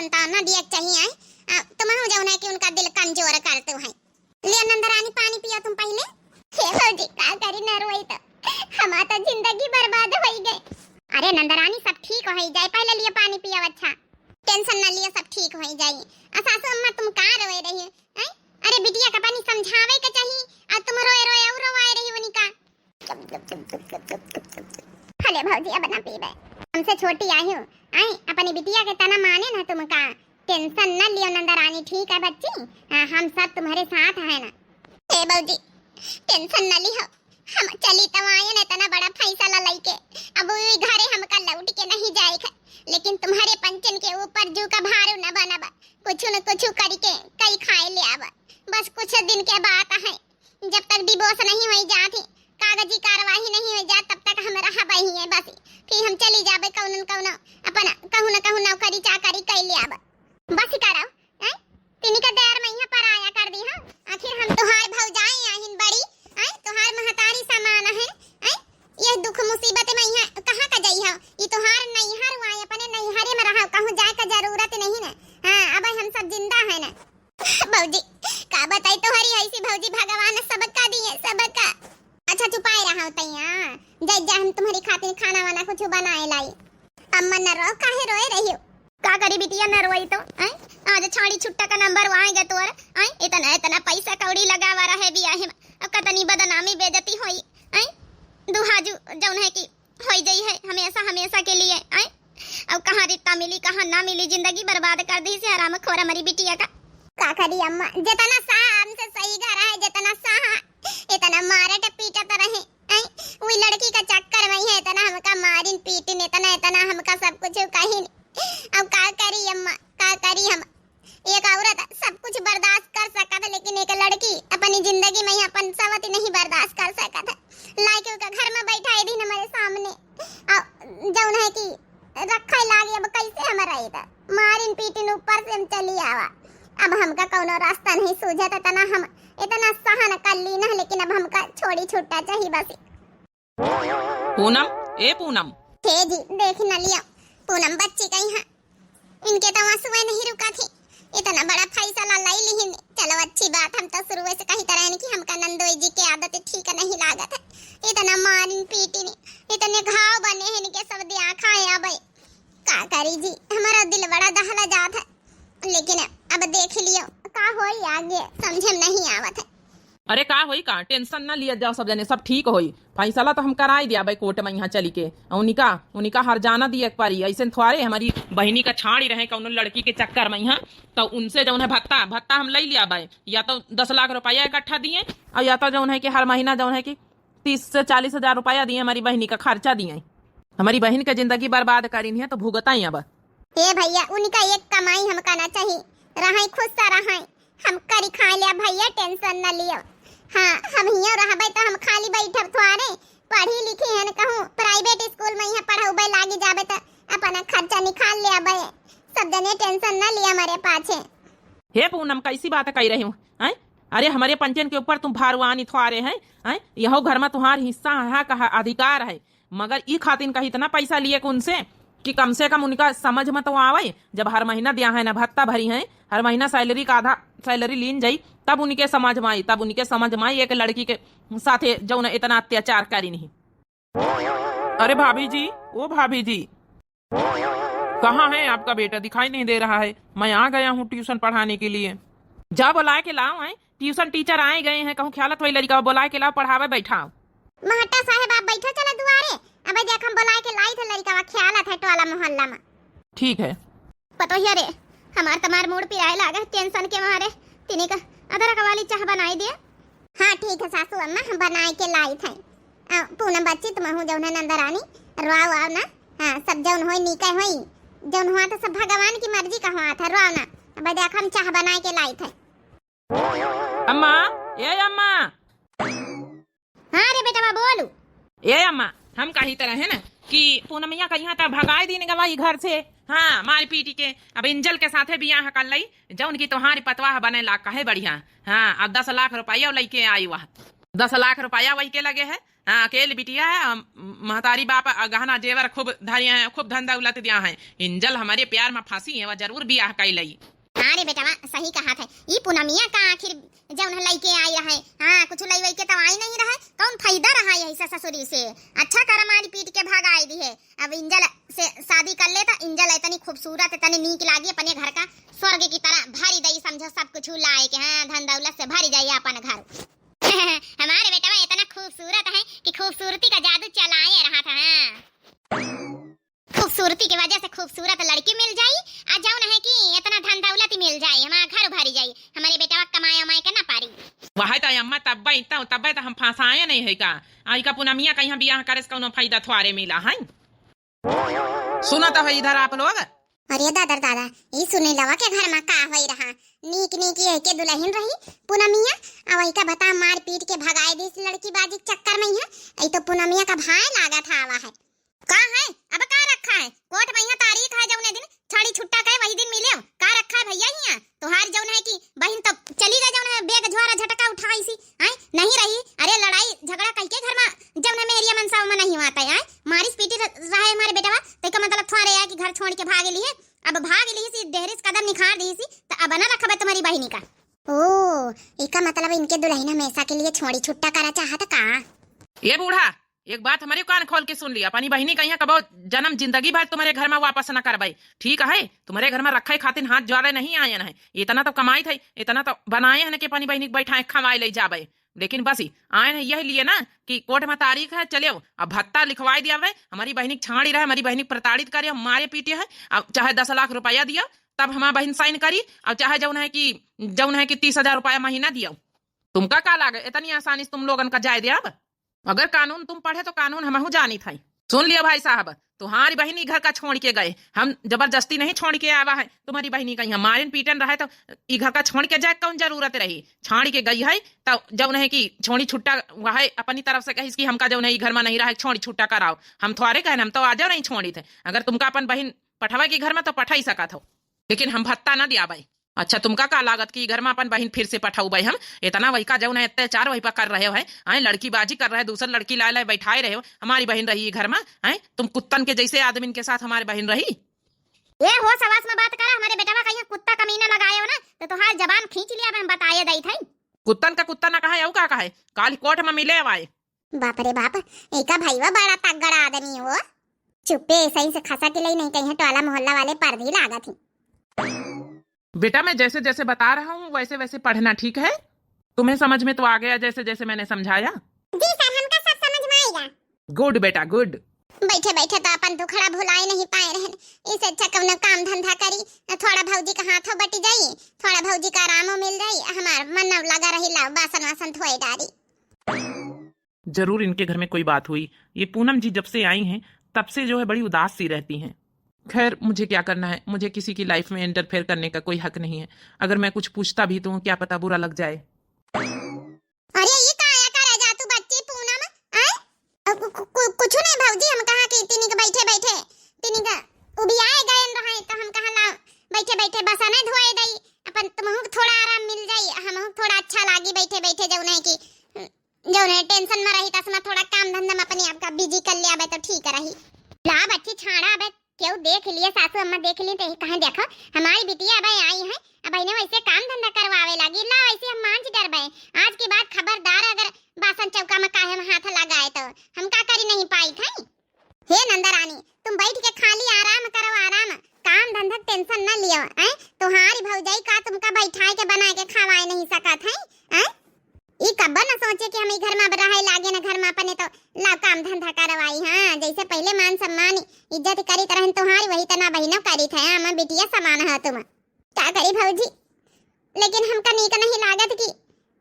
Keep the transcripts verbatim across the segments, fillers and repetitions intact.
संतान ना दिया चाहिए, हैं? आ, तुमहू जौन है कि उनका दिल कमजोर करते हैं। लियो नंदरानी, पानी पियो तुम पहिले। हे भौजी, का करी, न रोई तो हमार तो जिंदगी बर्बाद होई गई। अरे नंदरानी, सब ठीक होई जाई, पहिले लियो पानी पियो, अच्छा। Tension न लियो, सब ठीक होई जाई। आ सासू अम्मा, तुम का रोए रही हो, हैं? अरे बिटिया का पानी समझावे के चाही, आ तुम रोए रोए और रोवाए रही हो निका। हले भौजी, अब ना पीबे। हमसे छोटी आयु, आई अपनी बिटिया के तना माने ना तुमका। Tension न लियो नंदरानी, ठीक है बच्ची? हाँ, हम सब तुम्हारे साथ हैं ना। ए भौजी, tension न लियो, हम चली तो आयन इतना बड़ा फैसला लइके। अब उ घरे हमका लौट के नहीं जाए है, लेकिन तुम्हारे पंचन के ऊपर जू का भारू न बनब, कुछ न कुछ करके कई खाए ले आब। बस कुछ दिन के बात है, जब तक divorce नहीं होई जात ही, कागजी कार्यवाही नहीं होई जात, तब तक हम रहब ही है बस। फिर हम चली जाबे कौनो न कौनो अपन कहूँ न कहूँ नौकरी चाकरी कैले आब। बस करो, हैं? तिनी का देर में यहाँ पराया कर दी, हाँ? आखिर हम तुहार भौजाई आहिन बड़ी, हैं? तुहार महतारी समान है, हैं? ये दुख मुसीबत में यहाँ कहाँ का जाई हो? ये तुहार नैहर हुआ है, अपने नैहरे में रहो, कहूँ जाए का जरूरत नहीं ना। हाँ, अब हम सब जिंदा है ना। भौजी, का बताई तोहरी ऐसी भौजी, भगवान सबका दिए, सबका। अच्छा, चुपाए रहा तैया, जा, जा, हम तुम्हारी खातिर खाना वाना कुछ बनाए लाई। अम्मा न रो, काहे रोए रही हो? का करी बिटिया, न रोई तो, हैं? आज छाड़ी छुट्टा का number आएगा तोर, हैं? इतना, इतना पैसा कौड़ी लगावा रहे बियाहे में, अब कतनी बदनामी बेइज्जती होई, हैं? दुहाजू जौन है कि होई जाई है हमेशा, हमेशा के लिए, आय? अब कहाँ रित्ता मिली, कहाँ ना मिली, जिंदगी बर्बाद कर दी से हराम खोर हमारी बिटिया का। का करी अम्मा, जितना सहा हमसे सही घर है, जितना सहा, इतना मारत पीटत रहे, आय? वही लड़की का चक्कर में है, इतना हमका मारिन पीटिन, इतना, इतना हमका सब कुछ कहिन। अब का करी अम्मा, का करी हम? एक औरत सब कुछ बर्दाश्त कर सकत है, लेकिन एक लड़की अपनी जिंदगी में ही अपन सवत नहीं बर्दाश्त कर सकत है। लाइके ओका घर में बैठाए दिन हमारे सामने, आ, जौन है कि रखे लागे, अब कैसे हम रही? त मारिन पीटिन ऊपर से हम चली आवा। अब हमका कौनो रास्ता नहीं सूझत, इतना हम इतना सहन कर ली ना, लेकिन अब हमका छोड़ी छुट्टा चाहिए बस। पूनम, ए पूनम। हे जी, देख न लिया, पूनम बच्ची कहीं है, इनके तो आंसुए नहीं रुका थी। इतना बड़ा फैसला लाई लिहिन। चलो अच्छी बात, हम तो शुरू से कही तरह कि हमका नंदोई जी के आदत ठीक नहीं लागत है। इतना मारिन पीटिन, इतने घाव बने हैं इनके, सब दिया खाए अब। का करी जी, हमारा दिल बड़ा दहला जात है, लेकिन अब देख लियो का होई आगे, समझे में नहीं आवत है। अरे का होई का, tension ना लिया जाओ सब जने, सब ठीक होई। फैसला तो हम कराई दिया भाई कोर्ट में यहाँ चली के। उनिका, उनिका हर जाना दिए एक पारी, ऐसे थोड़े हमारी बहिनी का छाड़ी रहे कौनो लड़की के चक्कर में यहाँ, तो उनसे जौन है भत्ता, भत्ता हम ले लिया भाई, या तो दस लाख रुपया इकट्ठा दिए और या तो जौन है कि हर महीना जौन है कि तीस से चालीस हजार रुपया दिए हमारी बहिनी का खर्चा दिए। हमारी बहिन का जिंदगी बर्बाद करी नहीं है तो भुगता ही अब। हे भैया, उनका एक कमाई हमका ना चाहिए, रहाई खुश सा रहाई। हम करी खाए लिया भैया, tension न लियो। हाँ, हम हियो रहबे तो हम खाली बैठब थोड़े, पढ़ी लिखी हन कहूँ private school में यहाँ पढ़ौबे लागी जाबे तो अपना खर्चा निकाल लेबे। सब जने tension न लिया हमारे पाछे। हे पूनम, कैसी बात कही रही हूँ, हैं? अरे हमारे पंचन के ऊपर तुम भारवानी थोड़े हैं, हैं? यहो घर में तुम्हार हिस्सा है, हक है, अधिकार है, मगर ई खातिन का इतना पैसा लिए कि उनसे कि कम से कम उनका समझ में तो आवे। जब हर महीना दिया है ना भत्ता भरी है, हर महीना salary का आधा salary लीन जाई, तब उनके समझ में आई, तब उनके समझ में आई एक लड़की के साथे जौन इतना अत्याचार करी नहीं। अरे भाभी जी, ओ भाभी जी, कहाँ है आपका बेटा? दिखाई नहीं दे रहा है। मैं आ गया हूँ tuition पढ़ाने के लिए। जा बुलाए के लाओ, हैं? Tuition teacher आए गए हैं, कहूँ ख्यालत वही लड़का बुलाए के लाओ, पढ़ावे बैठाओ। महट्टा साहेब, आप बैठो चला दुआरे। अबे देख, हम बुलाए के लाई थे लड़का, ख्यालत है टोला मोहल्ला में। ठीक है। पतोहिया रे, हमार तमार मूड़ पिराए लागे tension के मारे। तिनी का अदरक वाली चाह बनाई दे। हाँ ठीक है सासू अम्मा, हम बनाए के लाई थे। आ, पूनम बच्ची, तुम हूँ जौन है नंदरानी, रोआओ आओ ना। हाँ, सब जौन होई नीके होई, जौन हुआ तो सब भगवान की मर्जी का हुआ था, रोआओ ना। अब देख, हम चाह बनाए के लाई थे। अम्मा, ए अम्मा। हाँ रे बेटवा, बोलू। ए अम्मा, हम कही तरह है ना कि पूनमिया का यहाँ तक भगाए दीन गवाई घर से। हाँ, मार पीटी के। अब इंजल के साथे बियाह कर लई, जौन की तुम्हारी पतवाह बने लाग कहे बढ़िया। हाँ, अब दस लाख रुपया लइके आई वह। दस लाख रुपया वही के लगे है, हाँ, अकेली बिटिया है, अम, महतारी बाप, अ, गहना जेवर खूब धरिया है, खूब धन दौलत दिया है। इंजल हमरे प्यार मा फंसी है, वह जरूर बियाह कइ लई। हाँ रे बेटवा, सही कहत है। ई पूनमिया का आखिर जौन है लइके आई रहे, हाँ, कुछ लइवइ के तो आई नहीं रहे, कौन फायदा रहा यही से ससुरी से? अच्छा कर मारी पीट के भगाई दिहे। अब इंजल से शादी कर ले तो इंजल इतनी खूबसूरत, इतनी नीक लागी, अपने घर का स्वर्ग की तरह भरी दई, समझो सब कुछ लाए के, हाँ, धन दौलत से भरी जाई अपन घर। हमारे बेटवा इतना खूबसूरत है कि खूबसूरती का जादू चलाए रहा था, हाँ। खूबसूरती की वजह से खूबसूरत लड़की मिल जाई, आ जौन है कि इतना धन दौलत मिल जाई, हमारा घर भरी जाई, हमारे बेटवा कमाए उमाए के ना पारी। वह तो अम्मा तब्बे तो, तब्बे तो हम फंसाए नहीं है का? आई का पूनमिया का यहाँ बियाह करे से कौनो फायदा थोड़े मिला है। सुना तो है इधर आप लोग। अरे दादा रे दादा, ई सुने लवा के घर मा का होई रहा? नीक नीक यह के दुल्हन रही पूनमिया, आ वही का बता मार पीट के भगाए दिस लड़की बाजी के चक्कर मा ही है। ई तो पूनमिया का भाई लागा था आवा है। का है? अब का रखा है? कोर्ट मा यहाँ तारीख है, जौने दिन छाड़ी छुट्टा कहे वही दिन मिले। का रखा है भैया हियाँ? तोहार जौन है कि बहिन तो चली गई, जौन है बेग झोरा झटका उठाई सी, आय, नहीं रही। अरे लड़ाई झगड़ा कह के घर मा जौन है मेहरिया मनसावा मा नहीं हुआ था, आय, मारिस पीटी र-, रहा है हमारे बेटवा, तो का मतलब थोड़े है कि घर छोड़ के भाग ली है। अब भाग ली सी, डेहरे से कदम निखार दी सी, तो अब ना रखबे तुम्हारी बहिनी का। ओ, इका मतलब इनके दुल्हन हमेशा के लिए छोड़ी छुट्टा करा चाहत का? ये बूढ़ा, एक बात हमारे कान खोल के सुन लिया, अपनी बहिनी का यहाँ कबो जन्म जिंदगी भर तुम्हारे घर मा वापस न करबे, ठीक है? तुम्हारे घर मा रखे खातिर हाथ जोड़े नहीं आयन है। इतना तो कमाइत है, इतना तो बनाए हैं कि अपनी बहिनी के बैठाए खवाए ले जाबे, लेकिन बस ही आयन है यही लिए ना कि कोर्ट मा तारीख है, चले अब भत्ता लिखवाए दिया बे, हमारी बहिनी के छाड़ी रहे, हमारी बहिनी के प्रताड़ित करे, मारे पीटे है। अब चाहे दस लाख रुपया दिया, तब हमार बहिन साइन करी, और चाहे जौन है कि, जौन है कि तीस हजार रुपया महीना दिया। तुमका का लागे इतनी आसानी से तुम लोगन का जाए दे? अब अगर कानून तुम पढ़े तो कानून हमहू जानी था। सुन लिया भाई साहब, तुम्हारी बहिन ई घर का छोड़ के गए, हम जबरदस्ती नहीं छोड़ के आवा है। तुम्हारी बहिनी का यहाँ मारन पीटन रहे तो ई घर का छोड़ के जाए कौन जरूरत रही? छाड़ के गई है तो जौन है कि छोड़ी छुट्टा वह अपनी तरफ से कहिस कि हमका जौन है ई घर मा नहीं रहे, छोड़ी छुट्टा कराओ। हम थोड़े कहन, हम तो आजो नहीं छोड़ी थे। अगर तुमका अपन बहिन पठवा के घर मा तो पठाई सकत हो, लेकिन हम भत्ता ना दिया भाई। अच्छा, तुमका का लागत कि ई घर मा अपन बहिन फिर से पठउबे हम? इतना वही का जौन है अत्याचार वही पर कर रहे हो, हैं? आए लड़की बाजी कर रहे, दूसर लड़की लाए लाए बैठाए रहे हो, हमारी बहिन रही ई घर मा, हैं? तुम कुत्तन के जैसे आदमिन के साथ हमारी बहिन रही। ए हो, सवास मा बात करा, हमारे बेटवा कहीं कुत्ता कमीना लगाए हो ना, तो तोहार जबान खींच लिया, हम बताए दई थे। कुत्तन का कुत्ता ना कहे, अउ का कहे, काल कोर्ट मा मिले आए। बाप रे बाप, एका भईवा बड़ा तगड़ा आदमी हो। चुप्पे सही से खसा के लई नहीं कहीं टोला मोहल्ला वाले पर्दी लागत ही। बेटा, मैं जैसे जैसे बता रहा हूँ, वैसे वैसे पढ़ना, ठीक है? तुम्हें समझ में तो आ गया, जैसे जैसे मैंने समझाया? जी सर, हमका सब समझ में आएगा। गुड बेटा, गुड। बैठे बैठे तो अपन दुखड़ा भुलाए नहीं पाए रहन, इससे अच्छा कौनो काम धंधा करी, थोड़ा भौजी का हाथों बटी जाई, थोड़ा भौजी का आरामो मिल जाई, हमार मन लगा रही, लाओ बासन वासन धोए डारी। जरूर इनके घर में कोई बात हुई। ये पूनम जी जब से आई हैं, तब से जो है बड़ी उदास सी रहती हैं। खैर, मुझे क्या करना है, मुझे किसी की लाइफ में इंटरफेयर करने का कोई हक नहीं है। अगर मैं कुछ पूछता भी तो क्या पता बुरा लग जाए। अरे, ये काया करे जा तू बच्ची पूनम, आय? अ, कु-, कु-, कु-, कुछ नहीं भौजी, हम कहा कि तिनी के बैठे बैठे, तिनी के उबियाए गए रहे, तो हम कहा ला बैठे बैठे बसने धोए दई, अपन तुमहू के थोड़ा आराम मिल जाई, हमहू के थोड़ा अच्छा लागी बैठे बैठे, जौन है कि जौन है टेंशन में रही, तसमा थोड़ा काम धंधा में अपने आप का बिजी कर ले आवे तो ठीक रही। ला बच्ची छाड़ा, अबे केहू देख लिए, सासू अम्मा देख ली तो कहे, "देखो, हमारी बिटिया अबे आई है, अब इन्हें वैसे काम धंधा करवावे लागी, ला वैसे हम मांझ डरबे। आज के बाद खबरदार अगर बासन चौका में काहे में हाथ लगाए तो हम का करी, नहीं पाई थे।" हे नंदरानी, तुम बैठ के खाली आराम करो, आराम, काम धंधा टेंशन न लियो, हैं? तुम्हारी भौजाई का तुमका बैठाए के बनाए के खवाए नहीं सकत है, हैं? ई कब्बो न सोचे कि हम ई घर में अब रहे लागे न घर में अपने तो ला काम धंधा करवाई, हाँ, जैसे पहले मान सम्मान इज्जत करीत रहन तुम्हारी, वही तना बहिनो करीत है, हाँ, हम बिटिया समान है तुम। का करी भौजी, लेकिन हमका नीक नहीं लागत कि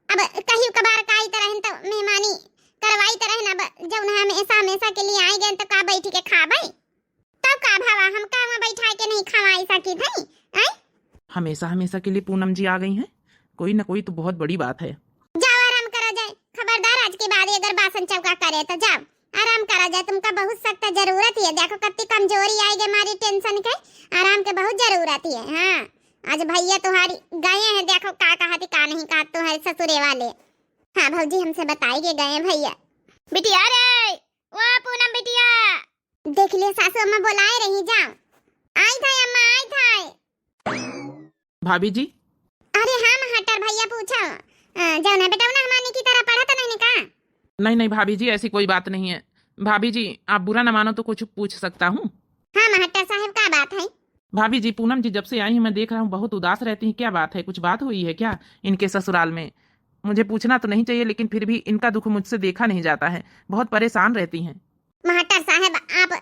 अब कहीं कबार का आई तरह तो मेहमानी करवाई तरह, अब जौन हमेशा हमेशा के लिए आई गए तो का बैठ के खाबे? तब का भावा, हम का वहाँ बैठा के नहीं खवाई सकी थई, हैं? हमेशा हमेशा के लिए पूनम जी आ गई हैं, कोई ना कोई तो बहुत बड़ी बात है। जाओ आराम करो जाए, खबरदार आज के बाद अगर बासन चौका करे तो जाओ। आराम करा जाए, तुमका बहुत सख्त जरूरत है। देखो कत्ती कमजोरी आई गई हमारी टेंशन के, आराम के बहुत जरूरत है। हाँ, आज भैया तुम्हारी गए हैं, देखो का कहा थी का नहीं कहा तुम्हारे ससुरे वाले। हाँ भौजी, हमसे बताई के गए हैं भैया। बिटिया रे, ओ पूनम बिटिया। देख ले सासू अम्मा बोलाए रही, जाओ। आई था अम्मा, आई था। भाभी जी। अरे हाँ महट्टर भैया, पूछो। अ, जौन है बेटौना हमार निकी तरह पढ़त नहीं का? नहीं, नहीं भाभी जी, ऐसी कोई बात नहीं है। भाभी जी, आप बुरा न मानो तो कुछ पूछ सकता हूँ? हाँ महट्टर साहब, का बात है? भाभी जी, पूनम जी जब से आई हैं, मैं देख रहा हूँ, बहुत उदास रहती हैं। क्या बात है, कुछ बात हुई है क्या इनके ससुराल में? मुझे पूछना तो नहीं चाहिए, लेकिन फिर भी इनका दुख मुझसे देखा नहीं जाता है। बहुत परेशान रहती हैं। महट्टर साहब, आप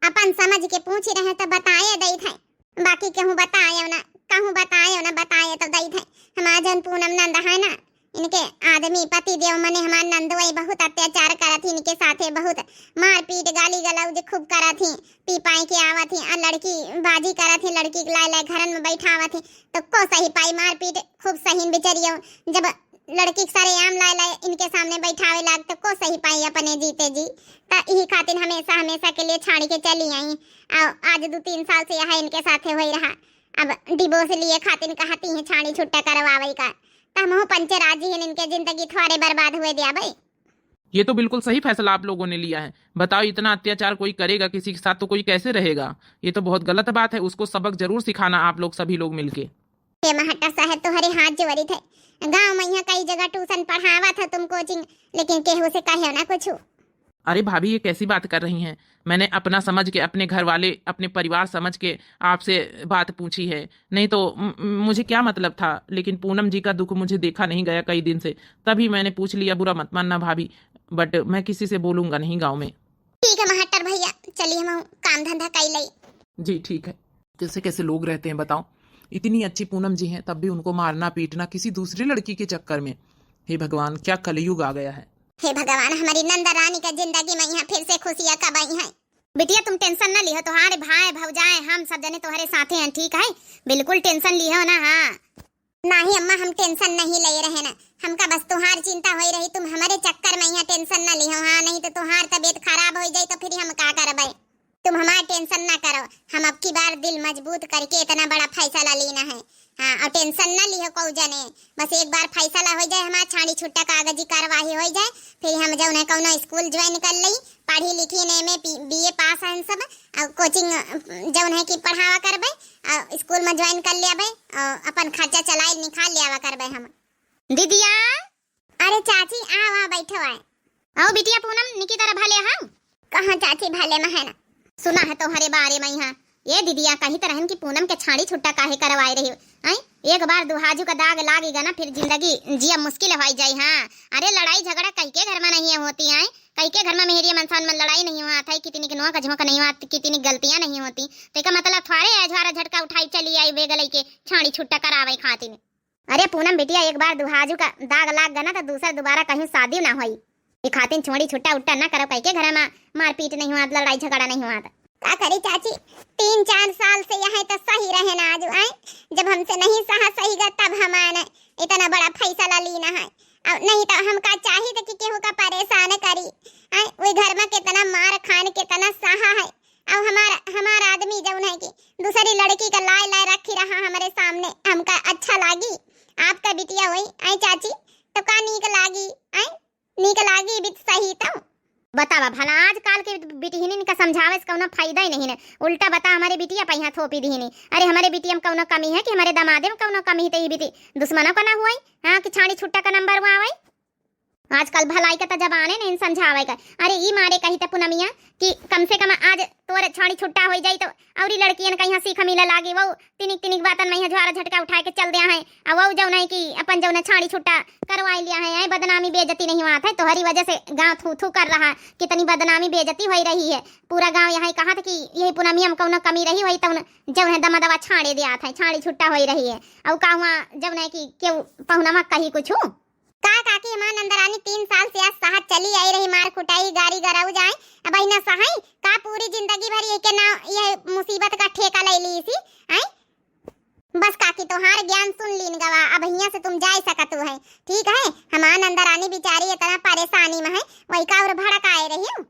अपन समझ के पूछ रहे तो बताए दई थे, बाकी कहूँ बताए ना, कहूँ बताए ना, बताए तो दई थे। हमार जौन पूनम नंद है ना, इनके आदमी पति देव मने हमार नंदोई बहुत अत्याचार करत ही, इनके साथे बहुत मारपीट, गाली गलौज खूब करत ही, पी पाई के आवत ही, आ लड़की बाजी करत ही, लड़की के लाए लाए घरन में बैठावत ही, तो को सही पाई, मारपीट खूब सही बिचरियो। जब लड़की के सरेआम लाए लाए इनके सामने बैठावे लाग तो को सही पाई अपने जीते जी। त इही खातिर हमेशा हमेशा के लिए छाड़ी के चली आई। आ आज दो तीन साल से यह इनके साथे होई रहा। अब डिवोर्स लिए खातिर कहती हैं छाड़ी छुट्टा करवावे का। त हमहू पंचे राजी हैं इनके जिंदगी थोड़े बर्बाद हुए दिया भाई। ये तो बिल्कुल सही फैसला आप लोगों ने लिया है। बताओ, इतना अत्याचार कोई करेगा किसी के साथ तो कोई कैसे रहेगा? ये तो बहुत गलत बात है। उसको सबक जरूर सिखाना आप लोग सभी लोग मिलके। हे महट्टा साहेब, तोहरे हाथ जोड़ी थे। गांव में यहाँ कई जगह ट्यूशन पढ़ावत है तुम कोचिंग, लेकिन केहू से कहो ना कुछ। अरे भाभी, ये कैसी बात कर रही हैं? मैंने अपना समझ के, अपने घर वाले, अपने परिवार समझ के आपसे बात पूछी है, नहीं तो म-, म-, मुझे क्या मतलब था? लेकिन पूनम जी का दुख मुझे देखा नहीं गया कई दिन से, तभी मैंने पूछ लिया। बुरा मत मानना भाभी, but मैं किसी से बोलूंगा नहीं गांव में। ठीक है महट्टर भैया, चलिए हम काम धंधा कई लई। जी ठीक है। कैसे कैसे लोग रहते हैं बताओ, इतनी अच्छी पूनम जी हैं तब भी उनको मारना पीटना किसी दूसरी लड़की के चक्कर में। हे भगवान, क्या कलयुग आ गया है। हे भगवान, हमारी नंद रानी का जिंदगी में यहाँ फिर से खुशियाँ कब आई हैं। बिटिया तुम टेंशन न लिहो, तुम्हारे भाई भौजाए हम सब जने तुम्हारे साथे हैं, ठीक है? बिल्कुल टेंशन लिहो ना। हाँ। नाही अम्मा, हम टेंशन नहीं ले रहे ना, हमका बस तुहार चिंता होई रही, तुम हमारे चक्कर में यहाँ टेंशन ना लिहो। हाँ, नहीं तो तुहार तबीयत खराब हो जाई तो फिर हम का करबे? तुम हमार टेंशन ना करो, हम अब की बार दिल मजबूत करके इतना बड़ा फैसला लेना है। हाँ, और टेंशन ना लिहो कौ जने, बस एक बार फैसला हो जाए, हमार छाड़ी छुट्टा कागजी कार्यवाही हो जाए, फिर हम जौन है कौनो स्कूल ज्वाइन कर लई, पढ़ी लिखी ने में बीए पास हैं सब, और कोचिंग जौन है कि पढ़ावा करबे, और स्कूल में ज्वाइन कर लेबे, और अपन खर्चा चलाई निकाल लेवा करबे हम। दीदिया, अरे चाची, आओ, आओ, बैठो आए। आओ बिटिया पूनम, निकी तरह भले हौ? कहाँ चाची, भले में है ना। सुना है तोहरे बारे में यहाँ। ये दीदिया कही तो रहन कि पूनम के छाड़ी छुट्टा काहे करवाए रही हो? हैं? एक बार दुहाजू का दाग लाग गया ना, फिर जिंदगी जिया मुश्किल हो जाई। हाँ, अरे लड़ाई झगड़ा कई के घर में नहीं होती हैं, कई के घर में मेहरिया मनसान में लड़ाई नहीं हुआ था, कितनी की नोक झोंक नहीं हुआ, कितनी गलतियाँ नहीं होती। तो का मतलब थोड़े है झोरा झटका उठाई चली आई बेगलई के छाड़ी छुट्टा करावे खातिर। अरे पूनम बिटिया, एक बार दुहाजू का दाग लाग गना तो दूसर दोबारा कहीं शादी ना होई। ए खातिन छोड़ी छुट्टा उट्टा ना करो, कई के घर में मारपीट नहीं हुआ, लड़ाई झगड़ा नहीं हुआ। का करी चाची, तीन चार साल से यह तो सही रहे ना, आज आए जब हमसे नहीं सहा सही गा तब हम आए इतना बड़ा फैसला लीना है। और नहीं तो हम का चाही तो कि केहू का परेशान करी। आए वो घर में कितना मार खान, कितना सहा है। अब हमार, हमार आदमी जौन है कि दूसरी लड़की का लाए लाए रखी रहा हमरे सामने, हमका अच्छा लागी? आपका बिटिया होई, आई चाची, तो का नीक लागी? आई नीक लागी बित सही तो? बतावा भला, आजकल के बिटिहनिन का समझावे से कौनो फायदा ही नहीं है। उल्टा बता, हमारे बिटिया पे यहाँ थोपी दिहनी। अरे हमारे बिटिया में कौनो कमी है कि हमारे दमादे में कौनो कमी है, तो ये बिटी दुश्मनों का ना हुई? हाँ, कि छाड़ी छुट्टा का नंबर हुआ हुई? आजकल भलाई का तो जमाने नहीं समझावे का। अरे ई मारे कही त पुनमिया कि कम से कम आज तोर छाड़ी छुट्टा हो जाई तो औरी लड़कियन का यहाँ सीख मिले लागी। वो तिनिक तिनिक बातन में यहाँ झोरा झटका उठा के चल दिया है। आ वो जौन है कि अपन जौन है छाड़ी छुट्टा करवाई लिया है, यही बदनामी बेइज्जती नहीं हुआ था, तोहरी वजह से गाँव थू थू कर रहा, कितनी बदनामी बेइज्जती हो रही है। पूरा गाँव यहाँ कहा था कि यही पुनमिया में कौनो कमी रही हुई तो जौन है दमा दवा छाड़े दिया था, छाड़ी छुट्टा हो रही है। और का हुआ जौन है कि क्यों पहुनवा कही कुछ? का काकी, हमार नंदरानी तीन साल से आज सहत चली आई रही, मार कुटाई, गारी गरौज आए, अब ना सहाई का? पूरी जिंदगी भर ये के ना, ये मुसीबत का ठेका ले ली इसी, आई? बस काकी, तोहार ज्ञान सुन लीन गवा, अब हियां से तुम जाए सकत हो है, ठीक है? हमार नंदरानी बेचारी इतना परेशानी में है, वही का और भड़क आए रही हो।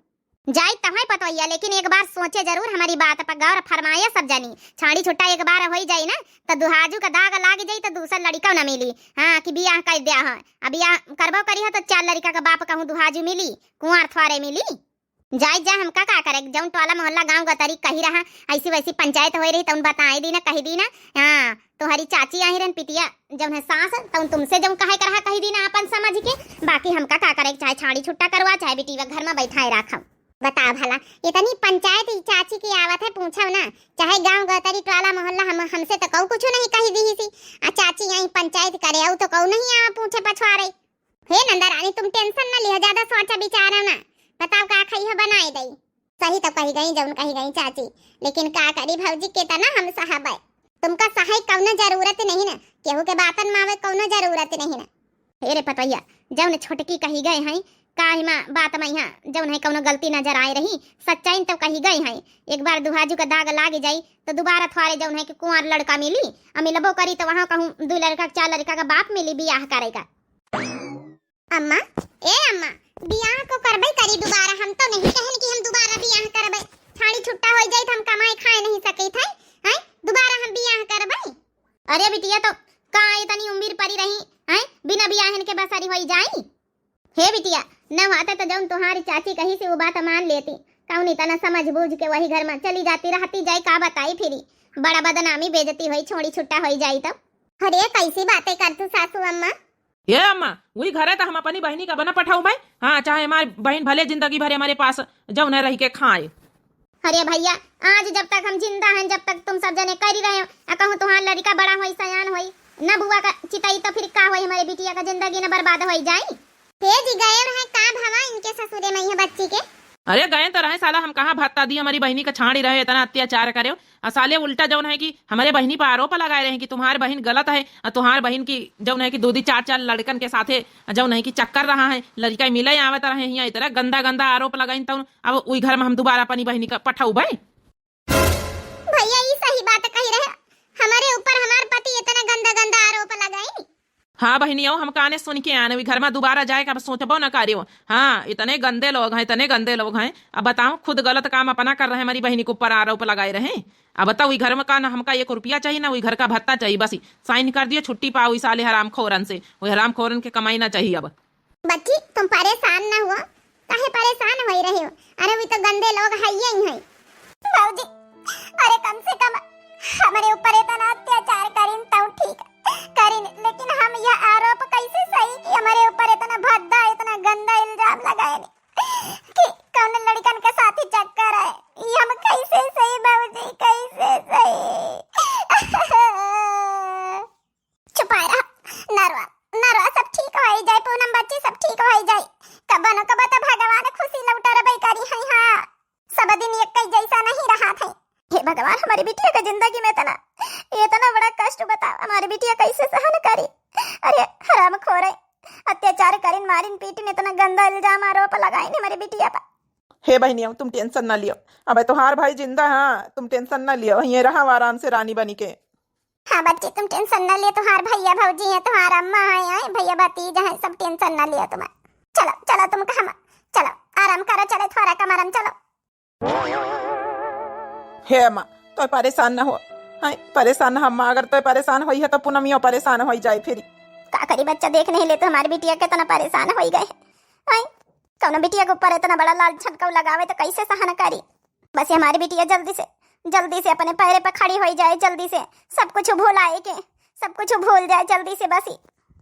जाई तहै पतोहिया, लेकिन एक बार सोचे जरूर हमरी बात पर गौर फरमाए सब जनी। छाड़ी छुट्टा एक बार होई जाई ना, त दुहाजू का दाग लाग जाई, त दूसर लड़िका न मिली। हाँ, कि बियाह कर द्या है। अब बियाह करबो करी है, त चार लड़िका का बाप कहूँ दुहाजू मिली, कुंवार थ्वारे मिली। जाई जा, हमका का करे, जौन टोला मोहल्ला गाँव गतरी कही रहा, ऐसी वैसी पंचायत होई रही, तौन बताए दी ना, कही दी ना। हाँ, तोहरी चाची आई रहन पितिया, जौन है सास, तौन तुमसे जौन कहे के रहा, कही दी ना अपन समझ के। बाकी हमका का करे, चाहे छाड़ी छुट्टा करवा, चाहे बिटिया घर में बैठाए राखब। बताओ भला, इतनी पंचायत ई चाची की आवत है, पूछब ना, चाहे गाँव गतरी टोला मोहल्ला हम, हमसे तो कऊ कुछ नहीं कही दी सी। आ चाची आई पंचायत करे, अउ तो कऊ नहीं आवा पूछे पछवारे। हे नंदा रानी, तुम tension न लिहो, ज्यादा सोचा विचारा ना। बताओ का खइहो, बनाए दई। सही तो कही गई जौन कही गई चाची, लेकिन का करी भौजी, केतना हम सहबै। तुमका सहै कौनो जरूरत नहीं ना, केहू के बातन मावे कौनो जरूरत नहीं ना। हे रे पतोहिया, जौन छोटकी कही गए हैं, का हिमा बात में यहाँ जौन है कौनो गलती नजर आए रही, सच्चाई तो कही गए हैं। एक बार दुहाजू का दाग लाग जाई तो दोबारा थ्वारे जौन है कि कुंवार लड़का मिली, आ मिलबो करी तो वहाँ कहूँ दू लड़का चार लड़का का बाप मिली बियाह करेगा। अम्मा, ए अम्मा, बियाह को करबे करी दोबारा, हम तो नहीं कहन कि हम दोबारा बियाह करबे। छाड़ी छुट्टा होई जाई तो हम कमाए खाए नहीं सकित है, हैं? दोबारा हम बियाह करबे? अरे बिटिया, तो का इतनी उम्र परी रही, हैं? बिना बियाहन के बसरी होई जाई? हे बिटिया, न होते तो जौन तुम्हारी चाची कही से वो बात मान लेती, कौन इतना समझ बूझ के वही घर में चली जाती रहती, जाई का बताई फिरी, बड़ा बदनामी बेइज्जती होई, छोड़ी छुट्टा होई जाई तो। अरे कैसी बातें करतू सासू अम्मा? ए अम्मा, वही घरे त हम अपनी बहिनी का बना पठाऊ भाई। हाँ, चाहे हमारी बहिन भले जिंदगी भर हमारे पास जौन है रही के खाए। अरे भैया, आज जब तक हम जिंदा हैं, जब तक तुम सब जने करी रहे हो, आ कहूँ तुम्हार लड़िका बड़ा होई, सयान होई, न बुआ का चिताई तो फिर का होई, हमारे बिटिया का जिंदगी न बर्बाद होई जाई। हे जी, गए रहे का भवा इनके ससुरे में यह बच्ची के? अरे गए तो रहे साला, हम कहाँ भत्ता दी, हमारी बहिनी का छाड़ी रहे, इतना अत्याचार करे। आ साले उल्टा जौन है कि हमरे बहिनी पर आरोप लगाए रहे कि तुम्हार बहिन गलत है, आ तुम्हार बहिन की जौन है कि दो दी चार चार लड़कन के साथे जौन है कि चक्कर रहा है, लड़िका मिले आवत रहे हियाँ, इतना गंदा गंदा आरोप लगाइन। तौन अब उई घर में हम दोबारा अपनी बहिनी का पठौबै? भैया, ई सही बात कही रहे, हमरे ऊपर हमार पति इतना गंदा गंदा आरोप लगाइन। हाँ बहिनी, ओ हम काने सुन के आने, वही घर में दोबारा जाए के अब सोचबो न करियो। हाँ, इतने गंदे लोग हैं, इतने गंदे लोग हैं। अब बताओ, खुद गलत काम अपना कर रहे, हमारी बहिनी के ऊपर आरोप लगाए रहे। अब बताओ, वही घर में का ना हमका एक रुपया चाहिए, ना वही घर का भत्ता चाहिए, बस sign कर दियो, छुट्टी पाओ इस साले हरामखोरन से, वही हरामखोरन के कमाई ना चाहिए अब। बच्ची, तुम परेशान ना हुआ, काहे परेशान होई रहे हो? अरे, वी तो गंदे लोग हइये ही हैं। बाबूजी, अरे, कम से कम हमरे ऊपर इतना अत्याचार करिन, तब ठीक करिन, लेकिन हम यह आरोप कैसे सही कि हमरे ऊपर इतना भद्दा, इतना गंदा इल्जाम लगाए कि कौन लड़कन के साथ ही चक्कर है? ये हम कैसे सही बाबूजी, कैसे सही? चुपाए रहा, नरवा, नरवा, सब ठीक होई जाए, पूनम बच्ची, सब ठीक होई जाए। कबो न कबो तो भगवान खुशी लौटरबे करी है। हाँ, सब दिन एक ही जैसा नहीं रहा थे। हे भगवान, हमारी बिटिया के जिंदगी में इतना, इतना बड़ा कष्ट बताओ, हमारी बिटिया कैसे सहन करी? अरे हरामखोर है, अत्याचार करिन, मारिन, पीटिन, इतना गंदा इल्जाम आरोप लगाइन हमारी बिटिया पर। हे बहिनिया, तुम tension ना लियो, अब तोहार भाई जिंदा, हाँ, तुम tension ना लियो, ये रहा आराम से रानी बनी के। हाँ बच्ची, तुम tension न ले, तुम्हार भैया भौजी हैं, तुम्हार अम्मा है, हैं, भैया भतीजा है, सब tension न लियो तुम। चलो, चलो तुम कहाँ, चलो, आराम करो, चलो थोड़ा कमरम, चलो। हे अम्मा, तो परेशान न हो, हैं, परेशान न अम्मा, अगर तो परेशान होई है तो पूनमियो परेशान होई जाए फिर। का करी बच्चा, देख नहीं ले तो हमारी बिटिया कितना परेशान होई गए, हैं, कौनो बिटिया के ऊपर इतना बड़ा लाल छनकाऊ लगावे तो कैसे सहन करी? बस ये हमारी बिटिया जल्दी से, जल्दी से अपने पैरे पे खड़ी होई जाए, जल्दी से सब कुछ भुलाए के, सब कुछ भूल जाए जल्दी से बस ही।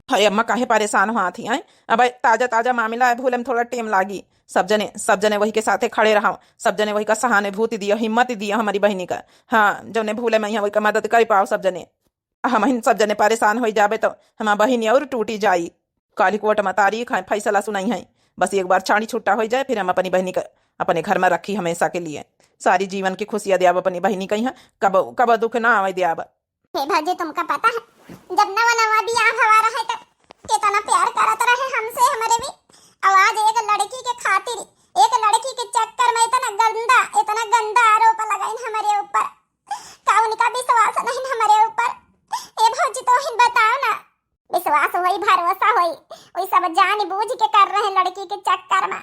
हाय अम्मा, काहे परेशान होत ही, हैं? अब ताजा ताजा मामला है, भूले में थोड़ा time लागी। सब जने, सब जने वही के साथे खड़े रहो, सब जने वही का सहानुभूति दियो, हिम्मत दियो हमारी बहिनी का। हाँ, जौने भूले में यहाँ वही का मदद कर पाओ सब जने। हमहिन सब जने परेशान होई जाबे तो हमार बहिनी और टूटी जाई। काली कोर्ट में तारीख है, फैसला सुनाई है। बस एक बार छाड़ी छुट्टा होई जाए, फिर हम अपनी बहिनी का अपने घर में रखी हमेशा के लिए। सारी जीवन की खुशियाँ दियाब अपनी बहिनी का यहाँ, कब, कब दुख ना आवे दियाब। हे भौजी, तुमका पता है, जब नवा नवा बियाह भवा रहे तो कितना प्यार करत रहे हमसे, हमरे भी। और आज एक लड़की के खातिर, एक लड़की के चक्कर में इतना गंदा, इतना गंदा आरोप लगाइन हमरे ऊपर। का उनका विश्वास नहीं हमरे ऊपर? ए भौजी, तोहिन बताओ ना, विश्वास होई, भरोसा होई, वही सब जान बूझ के कर रहे लड़की के चक्कर में।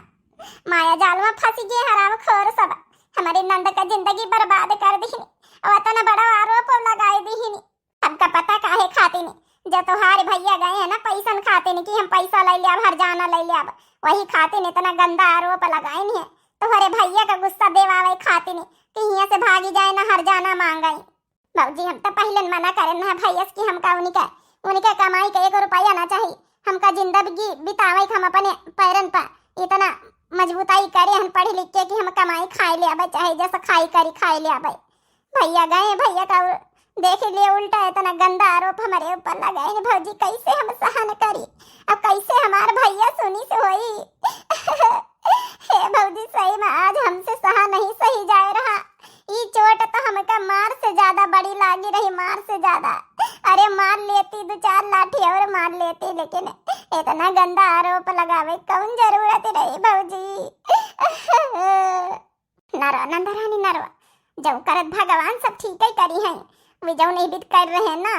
माया जाल में फंसी गए हरामखोर सब, हमारे नंद का जिंदगी बर्बाद कर दिहिन, और इतना बड़ा आरोप लगाए दिहिन। हमका पता काहे खातिन, जब तोहार भैया गए हैं ना पैसन खातिन कि हम पैसा ले लियाब, हरजाना ले लियाब, वही खातिन इतना गंदा आरोप लगाइन है। तोहरे भैया का गुस्सा देवावे खातिन कि हियां से भागी जाए ना हरजाना मांगे। भौजी, हम तो पहले मना करेन ना भैया से कि हमका उनके, उनके कमाई के एक रुपया ना चाही। हमका जिंदगी बितावे के हम अपने पैरन पर इतना मजबूताई करे हन पढ़ लिख के कि हम कमाई खाए ले आवे, चाहे जैसा खाई करी खाए ले आवे। भैया गए, भैया का उ-, देख लिए उल्टा इतना गंदा आरोप हमारे ऊपर लगाए हैं। भौजी, कैसे हम सहन करी? अब कैसे हमार भैया सुनी से होई? हे भौजी, सही में आज हमसे सहा नहीं सही जाए रहा। ई चोट तो हमका मार से ज्यादा बड़ी लागी रही, मार से ज्यादा। अरे, मार लेती, दो चार लाठी और मार लेती, लेकिन इतना गंदा आरोप लगावे कौन जरूरत रही भौजी? नरो नंदरानी नरो, जौन करत भगवान सब ठीक ही करी हैं। वे जौन इबित कर रहे ना,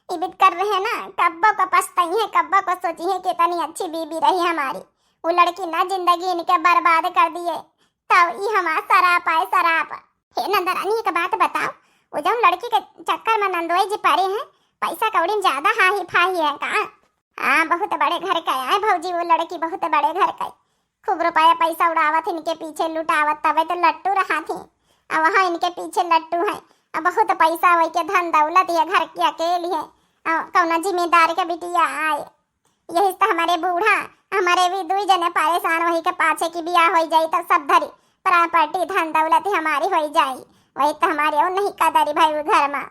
इबित कर रहे ना, कब्बो को पछताई है, कब्बो को सोची है कि इतनी अच्छी बीबी रही हमारी। वो लड़की ना जिंदगी इनके बर्बाद कर दिए, तब ई हमार सराप आए, सराप। हे नंदरानी, एक बात बताओ, वो जौन लड़की के चक्कर में नंदोई जी पड़े हैं, पैसा कौड़ी में ज्यादा हाही फाही है का? हाँ, बहुत बड़े घर का है भौजी, वो लड़की बहुत बड़े घर का है। खूब रुपया पैसा उड़ावत, इनके पीछे लुटावत, तबे तो लट्टू रहा थी। अब वहाँ इनके पीछे लट्टू है। अब बहुत पैसा वही के, धन दौलत है, घर की अकेली है। अब कौना जिम्मेदार के बिटिया आए, यही से हमारे बूढ़ा, हमारे भी दुई जने परेशान, वही के पाछे की बियाह होई जाई, तब सब धरी प्रॉपर्टी, धन दौलत ही हमारी होई जाई। वही तो हमारे और नहीं कदरी भाई घर में।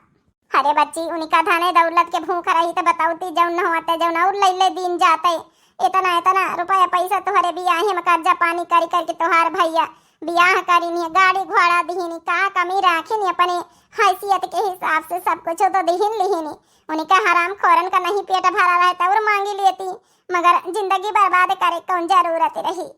अरे बच्ची, उनका धने दौलत के भूख रही तो बतौती, जौन न होते, जौन और ले ले दिन जाते। इतना, इतना रुपया पैसा तोहरे बियाहे में कर्जा पानी करी करके तोहार भैया बियाह करीनी, गाड़ी घोड़ा दिहिनी, का कमी राखीनी? अपने हैसियत के हिसाब से सब कुछ तो दिहिन लिहिनी। उनका हराम खोरन का नहीं पेट भरा रहे तो और मांगी लेती, मगर जिंदगी बर्बाद करे कौन जरूरत रही?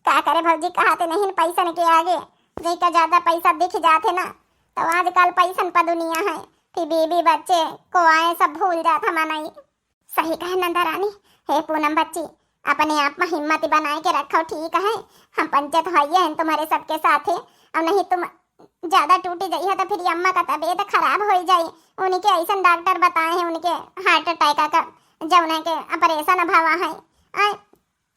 का करे भौजी, कहते नहीं पैसन के आगे जेका ज्यादा पैसा दिख जाते ना, तो आजकल पैसन पर दुनिया है। फिर बीबी बच्चे को आए सब भूल जात हम नहीं। सही कहे नंदा रानी। हे पूनम बच्ची, अपने आप में हिम्मत बनाए के रखो, ठीक है? हम पंचे तो हइये हैं तुम्हारे सबके साथे, और नहीं तुम ज्यादा टूटी जाइए तो फिर अम्मा का तबीयत खराब हो जाई। उनके ऐसन डॉक्टर बताए हैं, उनके हार्ट अटैक का, जौन है के ऑपरेशन भवा है। आए,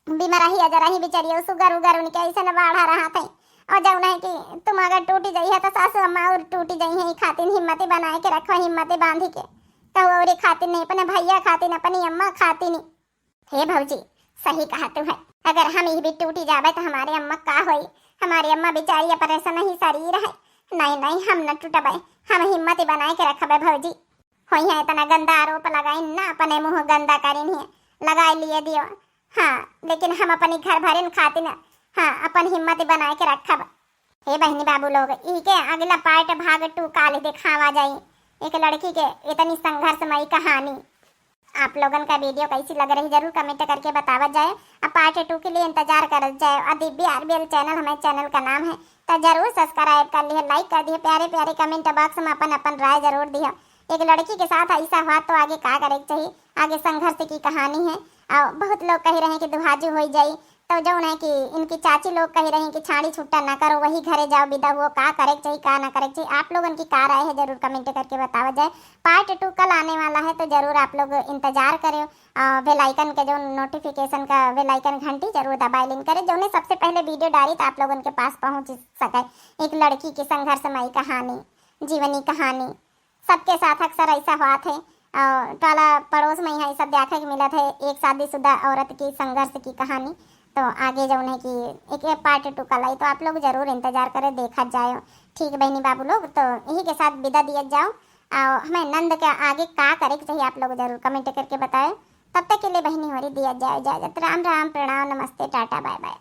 बीमार ही अजर ही बेचारी, और शुगर उगर उनके ऐसन बढ़ा रहा थे। और जौन है कि तुम अगर टूटी जाइए तो सासू अम्मा और टूटी जाइए, ई खातिन हिम्मत बनाए के रखो, हिम्मत बांधी के। कहू और खातिन नहीं, अपने भैया खातिन, अपनी अम्मा खातिन। हे भौजी, सही कहा तू है, अगर हम ई भी टूटी जावे तो हमारे अम्मा का होई? हमारे अम्मा बेचारी ऑपरेशन ही शरीर है। नहीं, नहीं, हम न टूटबे, हम हिम्मत बनाए के रखबे भौजी। होई है इतना गंदा आरोप लगाइन ना, अपने मुंह गंदा करिन है, लगाए लिए दियो। हाँ, लेकिन हम अपनी घर भरिन खातिन, हाँ, अपन हिम्मत बनाए के रखब। हे बहनी बाबू लोग, ई के अगला part भाग two काल दिखावा जाई, एक लड़की के इतनी संघर्षमयी कहानी। आप लोगन का video कैसी लग रही, जरूर comment करके बतावत जाए। अब part two के लिए इंतजार करत जाए। और दिव्य आरबीएल channel हमारे channel का नाम है, तो जरूर subscribe कर लिहे, like कर दिहे, प्यारे प्यारे comment box में अपन अपन राय जरूर दिहे। एक लड़की के साथ ऐसा हुआ तो आगे का करे के चाहिए, आगे संघर्ष की कहानी है। और बहुत लोग कह रहे हैं कि दुहाजू हो जाई, तो जौन है कि इनकी चाची लोग कह रही कि छाड़ी छुट्टा ना करो, वही घरे जाओ, विदा हुओ, का करे के चाहिए, का ना करे के चाहिए। आप लोगन की का राय है, जरूर comment करके बतावा जाए। Part two कल आने वाला है, तो जरूर आप लोग इंतजार करें। आ, bell icon के जौन notification का bell icon घंटी जरूर दबाए लेन करें, जौने सबसे पहले video डाली तो आप लोगन के पास पहुँच सके। एक लड़की की संघर्षमयी कहानी, जीवनी कहानी, सबके साथ अक्सर ऐसा हुआ थे। और टोला पड़ोस में यहाँ सब देखे के मिला थे, एक शादीशुदा औरत की संघर्ष की कहानी। तो आगे जौन है कि एक, एक part two कल आई, तो आप लोग जरूर इंतजार करें, देखा जाए। ठीक बहनी बाबू लोग, तो यही के साथ विदा दिया जाओ। और हमें नंद के आगे का करे के चाहिए, आप लोग जरूर comment करके बताएं। तब तक के लिए बहनी होरी दिया जाए इजाजत। राम राम, प्रणाम, नमस्ते, टाटा, बाय बाय।